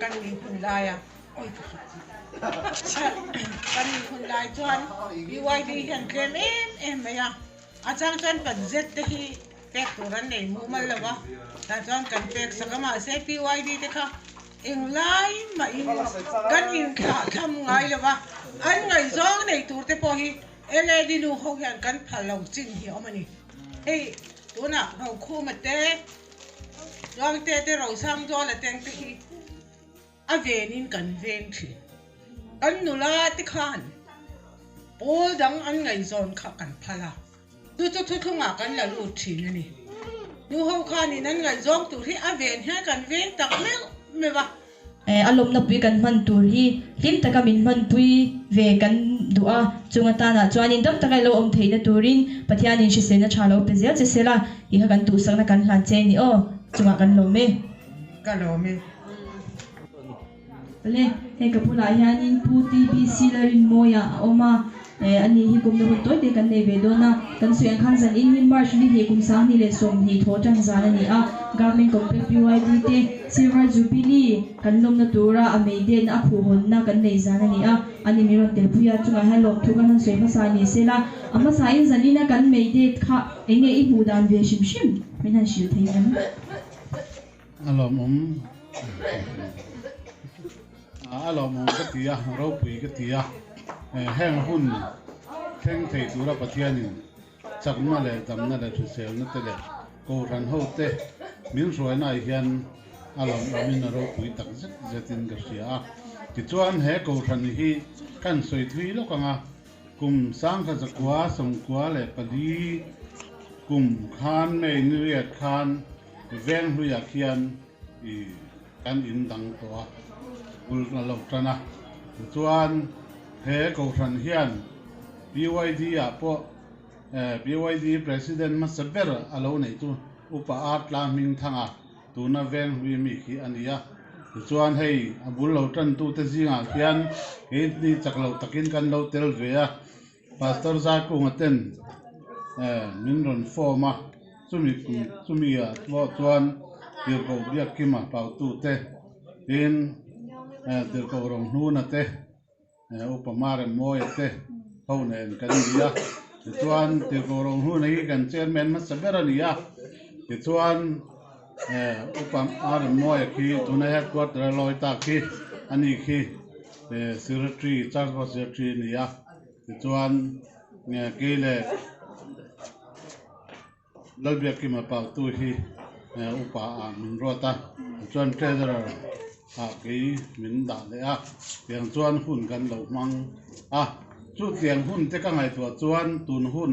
kan ni hun laia oi ka hre kan ni hun lai chuan BYD hian tlem em em mai a, a chang chuan budget te hi pek tur an nei mumal lo a, tah chuan kan pek sak a mahse BYD te kha Englai mahin kan inthlah tham ngai lo va, an ngaihzawng nei tur te pawh hi LAD nu ho hian kan phal lo chin hi a awm a ni. Hei tunah Rokhuma te, Luangte te, Rosangzuala te ang te hi a venin kan veng thin. Kan nula te khan pawl dang an ngaihzawn kha kan phal a. Chu chu thuthlungah kan la lut thin a ni. Nu ho khanin an ngaihzawng tur hi a ven hian kan veng tak meuh meuh a. A lawmna pui kan hman tur hi hlim taka min hmanpui ve kan duh a, chung atanah chuanin dam taka i lo awm theihna turin Pathianin hriselna tha lo pe zel che sela tih kha kan duhsakna kan hlan che a ni aw, chungah kan lawm e. Ka lawm e. Awle, hei ka bulah hianin Pu TBC Larinmawia a awm a, eh ani hi kumna hun tawi te kan nei ve dawn a, kan sawi ang khan zan in hi March ni hnih kum 2020 thaw tan zan a ni a, Government Complex PYD te Silver Jubilee kan lawmna tura a mei denna a khuhhawnna kan nei zan a ni a, ani min rawn tel pui a, chungah hian lawmthu kan han sawi hmasa ni sela, a hmasa in zan ina kan mei det kha eng nge i hmuh dan ve hrim hrim min han hrilh thei em? A lawmawm a lawmawm ka ti a, ropui ka ti a, heng hun thleng thei tura Pathianin chakna leh damna leh hriselna te leh Kohhran ho te min hruaina ah hian A lawmawmin a ropui tak zet zetin ka hria a. Tichuan he Kohhran hi kan sawi thui lawk ang a, kum sangkha zakua sawmkua leh pali kum khan May ni riat khan veng hluiah khian i kan in dang tawh a, bul a lo tan a. Tichuan he Kohhran hian PYD ah pawh PYD President hmasa ber a lo neih chu Upa Artla Hmingthanga tuna veng hlui mi khi a ni a. Tichuan hei a bul lo tantute zingah khian keini chak loh takin kan lo tel ve a, Pastor Zaikunga ten min rawn form a, chumi chumi ah pawh chuan Tirhkoh Biakkima pautute tin Tirhkoh Ronghuna te, Upa Maremmawia te ho nen kan ni a, tichuan Tirhkoh Rohnuna hi kan chairman hmasa ber a ni a, tichuan Upa Maremmawia khi tuna headquarter a lawi tak khi a ni khi secretary church board secretary a ni a, tichuan kei leh Lalbiakkima pautu hi upa ah min ruat a, tichuan treasurer ah kei min dah leh a, tiang chuan hun kan lo hmang a, chutiang hun te ka ngaihtuah chuan tun hun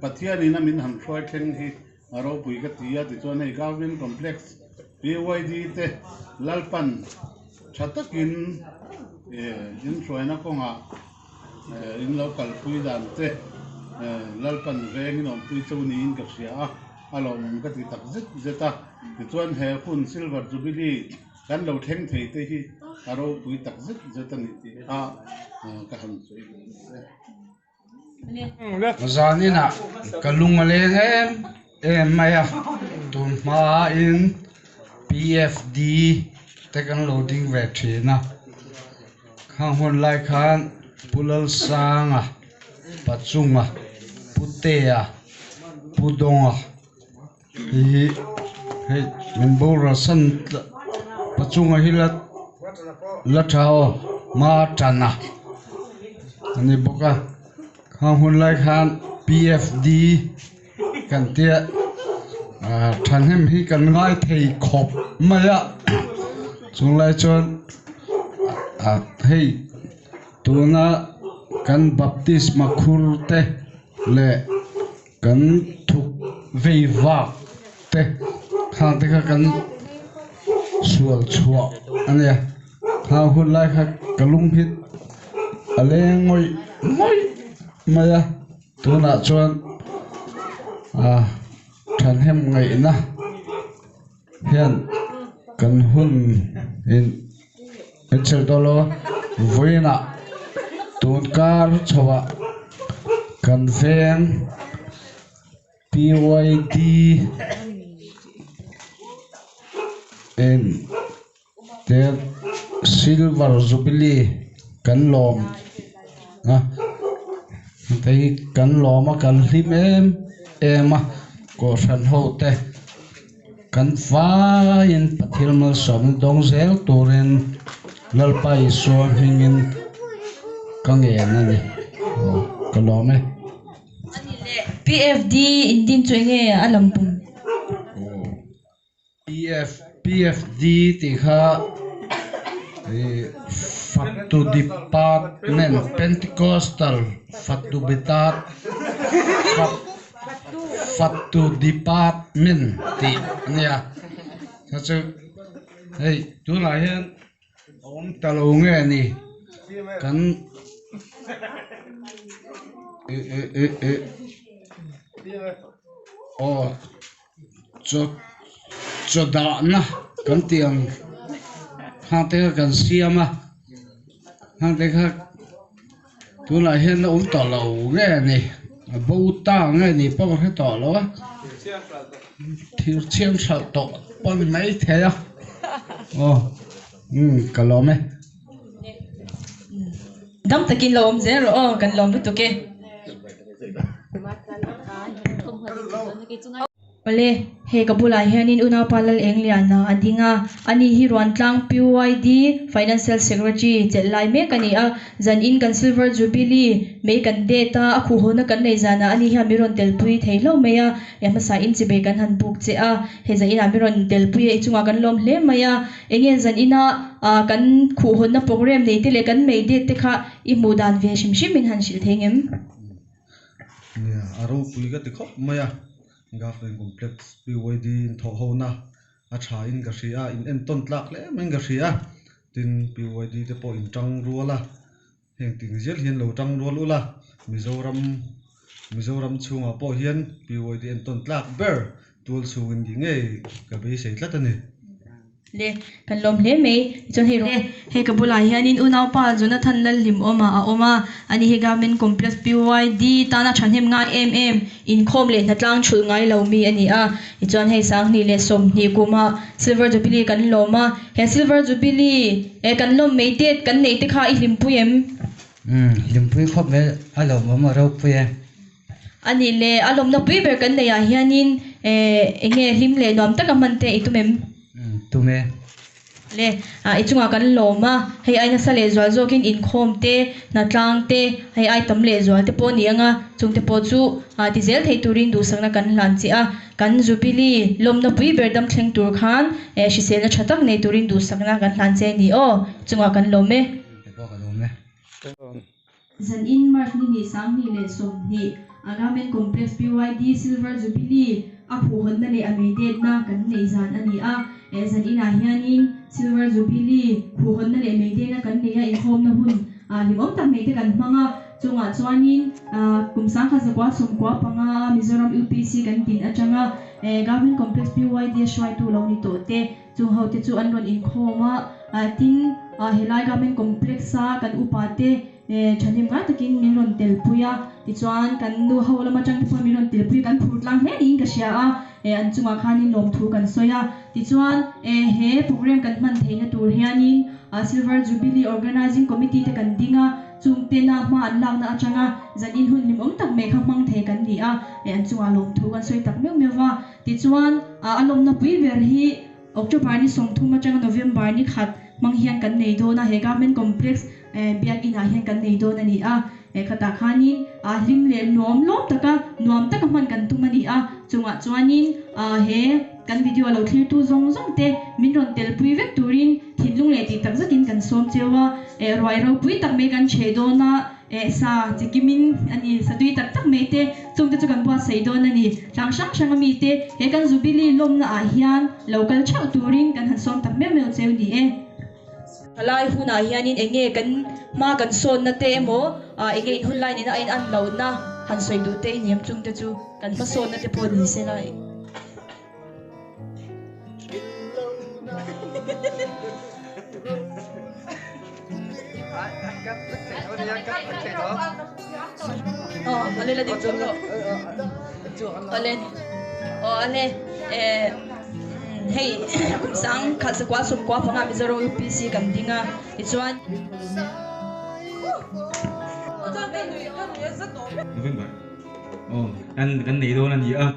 Pathianin a min han hruai thleng hi a ropui ka ti a, tichuan hei Government Complex PYD te Lalpan tha takin inhruaina kawngah In lo kalpui dan te Lalpan vengin awmpui chu niin ka hria a, a lawmawm ka ti tak zet zet a. Tichuan he hun Silver Jubilee kan lo thleng thei te hi a ropui tak zet zet a ni tih kha ka han sawi duh a ni e. Zaninah ka lung a leng em em mai a, tun hmain PFD te kan lo ding ve thin a. Khang hun lai khan Pu Lalsanga, Pachunga, Pu Tea, Pu Dawnga hei hi hei min boral san Pachunga hi la la tha aw hma tan a a ni bawk a khang hun lai khan PFD kan tia ah thahnem hi kan ngai thei khawp mai a chulai chuan ah hei tuna kan baptisma khur te leh kan thuk vei vak te khang te kha kan sual chhuah a nia khang hun lai kha ka lung hi a leng ngawih ngawih mai a. Tunah chuan ah thahnem ngaihna hian kan hun in in chhel dawn lo a vawiinah tun kar chhoah kan veng PYD in te silver jubilee kan lawm a hei kan lawm a kan hlim em em a kohhran ho te kan vaiin Pathian malsawmna dawng zel turin Lalpa Isua hmingin ka ngen a ni aw ka lawm e. PFD in din chu enge a lam pum? PF PFD tih kha ih Fatu Department Pentecostal Fatu Bitat Fatu Department tih a nia chu chu hei tunah hian a awm ta lo nge ni kan ih ih ih ih aw. Chaw chaw dahna kan tih ang hang te kha kan siam a hang te kha tunah hian a awm tawh lo nge ni a bo ta nge ni pawh ka hre tawh lo a thir chhiang hralh tawh pawh a ni maithei a aw umm ka lawm e. Dam takin lo awm zel rawh aw kan lawm lutuk e. Awle, hei ka bulah hianin Unaupa Lal Engliana a ding a, ani hi Ruantlang PYD Financial Secretary chelh lai mek a ni a, zan in kan Silver Jubilee mei kan det a, a khuhhawna kan nei zanah ani hian min rawn telpui thei hlauh mai a, e hmasa in chibei kan han buk che a, hei zan inah min rawn telpui a i chungah kan lawm hle mai a, enge zan ina kan khuhhawnna program nei te leh kan mei det te kha i hmuh dan ve hrim hrim min han hrilh thei ngem? Nia, a ropui ka ti khawp mai a, Government Complex PYD in thawh ho na a tha in ka hria a, in entawn tlak hle mai in ka hria a, tin PYD te pawh in tang rual a, heng ting zel hian lo tang rual ula, Mizoram Mizoram chhungah pawh hian PYD entawn tlak ber tual chhungin ni ngei ka beisei tlat a ni. Le, kan lawm hle mai. Tichuan hei rawh. Hei ka bulah hianin unaupa Jonathan Lalhlimawma a awm a, ani hi Government Complex PYD tana thahnem ngai em em, inkhawm leh hnatlang thulh ngai lo mi a ni a. Tichuan hei 2020 kuma Silver Jubilee kan lawm a, he Silver Jubilee eh kan lawm mai det kan neih te kha i hlimpui em? Umm, hlimpui khawp mai a lawmawm a ropui e. A nih leh a lawmna pui ber kan neih ah hianin eh enge hlim leh nuam taka hman te i tum em? Umm tum e. Le ah i chungah kan lawm a, hei ai nasa leh zual zawkin inkhawm te, hnatlang te, hei ai tam leh zual te pawh a ni ang a, chung te pawh chu ah ti zel thei turin duhsakna kan hlan che a, kan Jubilee lawmna pui ber dam thleng tur khan eh hriselna tha tak nei turin duhsakna kan hlan che a ni aw, i chungah kan lawm e. Te pawh ka lawm e. Zanin March ni hnih 2020 Agamen Complex PYD Silver Jubilee a phuhhawnna leh a meidetna kan neih zan a ni a. Zaninah hianin Silver Jubilee phuhhawnna leh meidetna kan nei a, inkhawmna hun hlimawm tak mai te kan hmang a. Chungah chuanin kum 1995 a Mizoram UPC kan din atanga Government Complex PYD a hruaitu lo ni tawh te Chung hote chu an rawn inkhawm a, tin, helai Government Complex a kan upa te thahnem ngai takin min rawn telpui a, tichuan kan nu ho lam atang te pawhin min rawn telpui a, kan phur tlang hle niin ka hria a, an chungah khanin lawmthu kan sawi a, tichuan he program kan hman theihna tur hianin Silver Jubilee Organising Committee te kan ding a, chung tena hma an lakna atanga zanin hun hlimawm tak mai kha hmang thei kan ni a, an chungah lawmthu kan sawi tak meuh meuh va. Tichuan, a lawmna pui ber hi October ni 30 atanga November ni khat hmang hian kan nei dawn a, he Government Complex biak inah hian kan nei dawn a ni a. Khatah khanin hlim leh nuam lawm taka nuam taka hman kan tum a ni a, chungah chuanin he kan video lo thlirtu zawng zawng te min rawn telpui vek turin thinlung leh tih tak zetin kan sawm cheu a, ruai ropui tak mai kan chheh dawn a. Eh sa chi kimin a ni, sa tui tak tak mai te, chung te chu kan buatsaih dawn a ni. Tlang hrang hrang a mi te, he kan Jubilee lawmna ah hian lo kal theuh turin kan han sawm tak meuh meuh cheu ni e. Thalai hunah hianin eng nge kan hma kan sawnna te emaw, eng nge in hun lai nena a in an lohna han sawi duh te i ni em chung te chu kan hma sawnna te pawh ni se la. Hei kum 1995 Mizoram UPC kan ding a tichuan. November aw kan kan nei dawn a ni a.